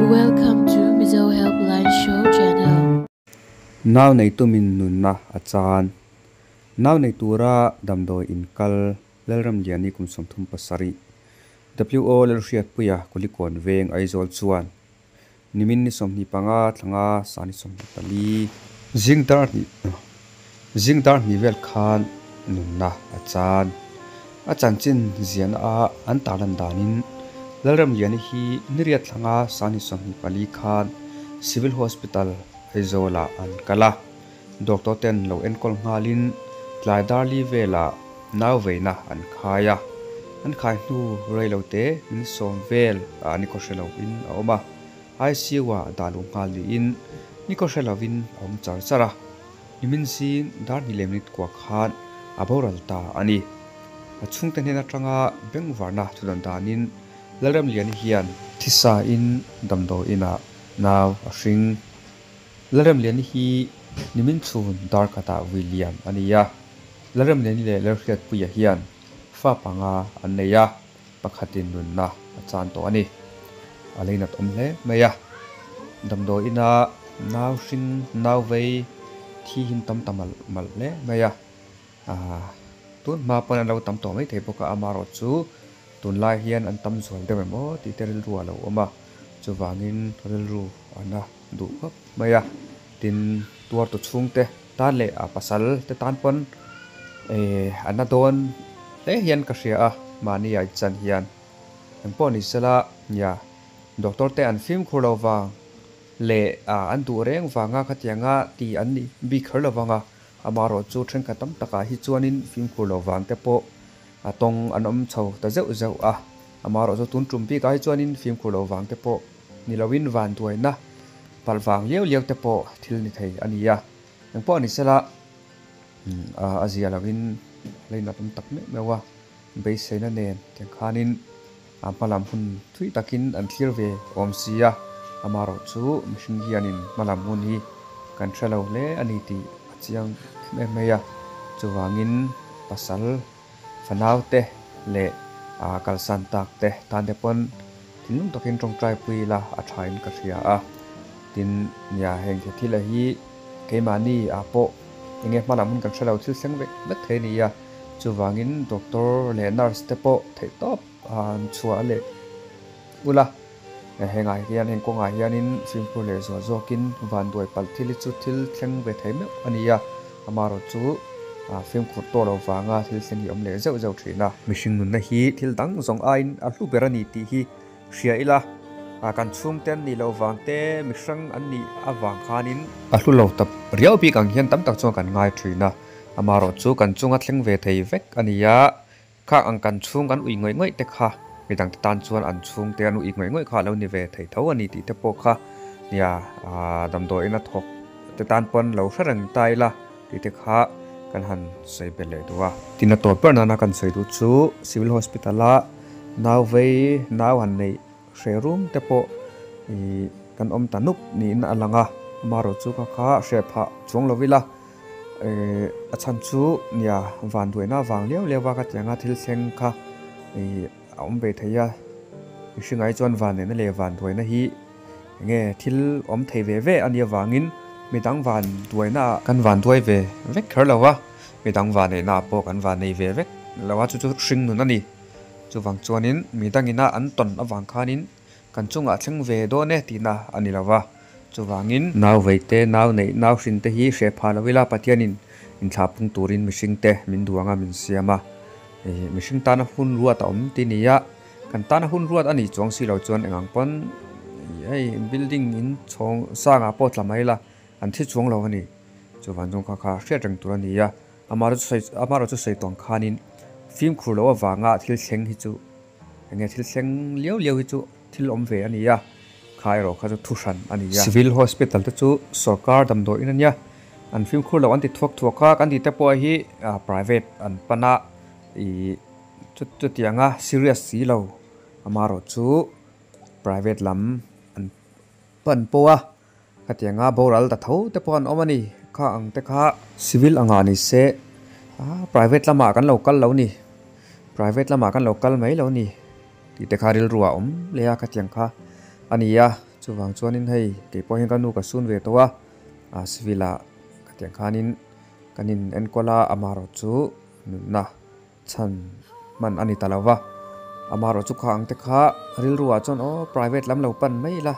Welcome to Mizo Helpline Show channel. Nau nei tumin nunna a chan. Nau nei tura damdawi in kal Lalramliani kum 37 WO Lalhriatpuia Kulikawn Veng Aizawl chuan nimin ni 25 thlanga sani 24 zing dar hnih zing dar hnih vel khan nunna a chan. A chanchin ziahna a an tarlan danin Lalramliani hi niriat thlanga sani 24 khan Civil Hospital Aizawlah an kal a, doctor ten lo enkawl nghalin tlai dar li velah nau veina an khai a, an khai hnu rei lo te min sawm vel ah ni khaw hre lovin a awm a, ICU ah dah luh nghal niin ni khaw hre lovin a awm char char a, nimin zing dar hnih leh minute kua khan a boral ta a ni. A chhungte hnen atanga bengvarna thudan danin Lalramliani hian thisa in damdawi inah nau a hring. Lalramliani hi nimin chhun dar khatah vui liam a ni a. Lalramliani leh Lalhriatpuia hian fa panga an nei a, pakhatin nunna a chan tawh a ni. A leinat awm hle mai a. Damdawi ina nau hring nau vei thi hin tam ta malh malh hle mai a. Tun hma pawn an lo tam tawh mai thei bawk a, amaherawh chu tunlai hian an tam zual deuh em aw tih te rilru a lo awm a, chuvangin rilru a na duh khawp mai a, tin tuartu chhungte tan leh a pasal te tan pawn a na dawn hle hian ka hria a, mahni a inchan hian engpawh ni sela nia doctor te an fimkhur lo vang leh an duh reng vanga khatianga ti an nih bik kher lo vang a. Amaherawh chu thenkhat tam takah hi chuanin fimkhur lo vang te pawh a tawng an awm chho ta zeuh zeuh a. Amaherawh chu tun tum bikah hi chuanin fimkhur lo vang te pawh ni loin vanduaina palh vang liau liau te pawh thil ni thei a ni a. Engpawh ni sela a zia loin a la inat awm tak meuh meuh a, beiseina nen tiang khanin a hmalam hun thui takin an thlir ve awm si a, amaherawh chu mihring hianin hmalam hun hi kan hre lo hle a ni tih a chiang em em mai a. Chuvangin pasal fanau te leh kalsan tak te tan te pawn thinlung takin tawngtai pui ila a thain ka hria a. Tin, nia heng the thil a hi keimahni ah pawh enge hmalam hun kan hre lo thil thleng vek vek thei a ni a. Chuvangin doctor leh nurse te pawh theihtawp an chhuah leh ula, hengah hian heng kawngah hianin fimkhur leh zual zawkin vanduai palh thil hi chu thil thleng ve thei meuh a ni a, amaherawh chu fimkhur tawh lo vanga thil thleng hi awm leh zeuh zeuh thin a. Mihring nunna hi thil dang zawng aiin a hlu ber a ni tih hi hria ila, kan chhungte an nih loh vang te, mihrang an nih avang khanin. A hlu lo tap riau bik ang hian tam tak chuan kan ngai thin a, amaherawh chu kan chunga thleng ve thei vek a ni a. Khak ang kan chhung kan ui ngawih ngawih te kha midang te tan chuan an chhung te an ui ngawih ngawih kha a lo ni ve thei tho a ni tih te pawh kha nia damdawiin a thawk te tan pawn lo hre reng ta ila tih te kha kan han sawi belh leh duh a. Tin a tawp ber nana kan sawi duh chu Civil Hospital a nau vei nau han neih hre rum te pawh ih kan awm ta nup niin a lang a, amaherawh chu kha kha hre phah chuang lo ila. Eh a chhan chu nia van duaina vang liau liau a ka tiang a thil thleng kha ih a awm ve thei a mihring ai chuan van nena leh van duaina hi enge thil awm thei ve ve a nih avangin midang van duaina ah kan van duai ve vek kher lo a midang van neihna ah pawh kan van nei ve vek lo a chu chu hring nun a ni chuvang chuanin midangina an tawn avang khanin Kan chungah thleng ve dawn e tihna a ni lo va, chuvangin. Nau vei te, nau neih, nau hrin te hi hreh phah lo ila Pathianin inthlah pung turin mihring te min duang a, min siam a. Mihring tana hun ruat a awm ti nia, kan tana hun ruat a nih chuang si lo chuan engang pawn hei building in chhawng sangah pawh tla mai ila an thi chuang lo a ni. Chuvang chuan kha kha hriat reng tur a ni a, amaherawhchu sawi tawng khanin fimkhur loh avanga thil thleng hi chu Enge thil thleng liau liau hi chu thil awm ve a ni a, kha erawh kha chu thu hran a ni a. Civil Hospital te chu sorkar damdawiin a nia, an fimkhur loh an ti thuak thuak a, kan tih te pawh hi private an pan a, ih chutianga serious si lo amaherawh chu private lam an pan pawh a, khatianga boral ta tho te pawh an awm a ni, kha ang te kha. Civil angah ni se, private lamah kan lo kal lo ni, private lamah kan lo kal mai lo ni tih te kha rilru a awm leh a, khatiang kha a ni a. Chuvang chuanin hei kei pawh hian ka nu ka sun ve tawh a, ah civil ah ka tiang khanin kan in enkawl a, amaherawhchu nunna chhan hman a ni ta lo va. Amaherawhchu kha ang te kha rilru ah chuan aw private lam lo pan mai ila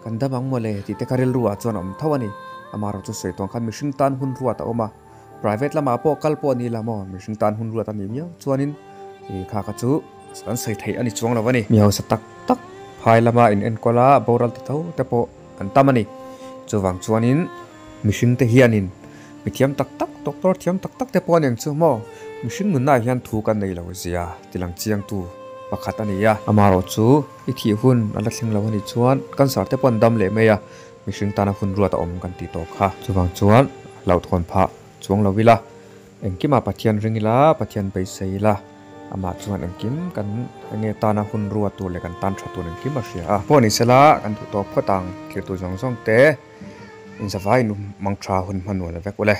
kan dam ang mawle tih te kha rilru ah chuan a awm tho a ni. Amaherawhchu sawi tuang khan mihring tan hun ruat a awm a, private lamah pawh kal pawh a ni la maw mihring tan hun ruat a nih miau chuanin ih kha kha chu kan sawi theih a ni chuang lo a ni. Mi hausa tak tak phai lama in enkawl a boral ta tho te pawh an tam a ni. Chuvang chuanin mihring te hianin mi thiam tak tak, doctor thiam tak tak te pawh a ni ang chu maw? Mihring nunnaah hian thu kan nei lo zia tilang chiangtu pakhat a ni a. Amaherawhchu i thih hun a la thleng lo a nih chuan cancer te pawh an dam leh mai a, mihring tana hun ruat a awm kan tih tawh kha. Chuvang chuan hlauhthawn phah chuang lo ila, engkimah Pathian ring ila, Pathian beisei ila, amah chuan engkim kan enge tana hun ruat tur leh kan tan tha tur engkim a hria a. Pawh ni sela kan duh tawk phawt ang, thirtu zawng zawng te inzavaiin mang tha hun hman nual vek ule.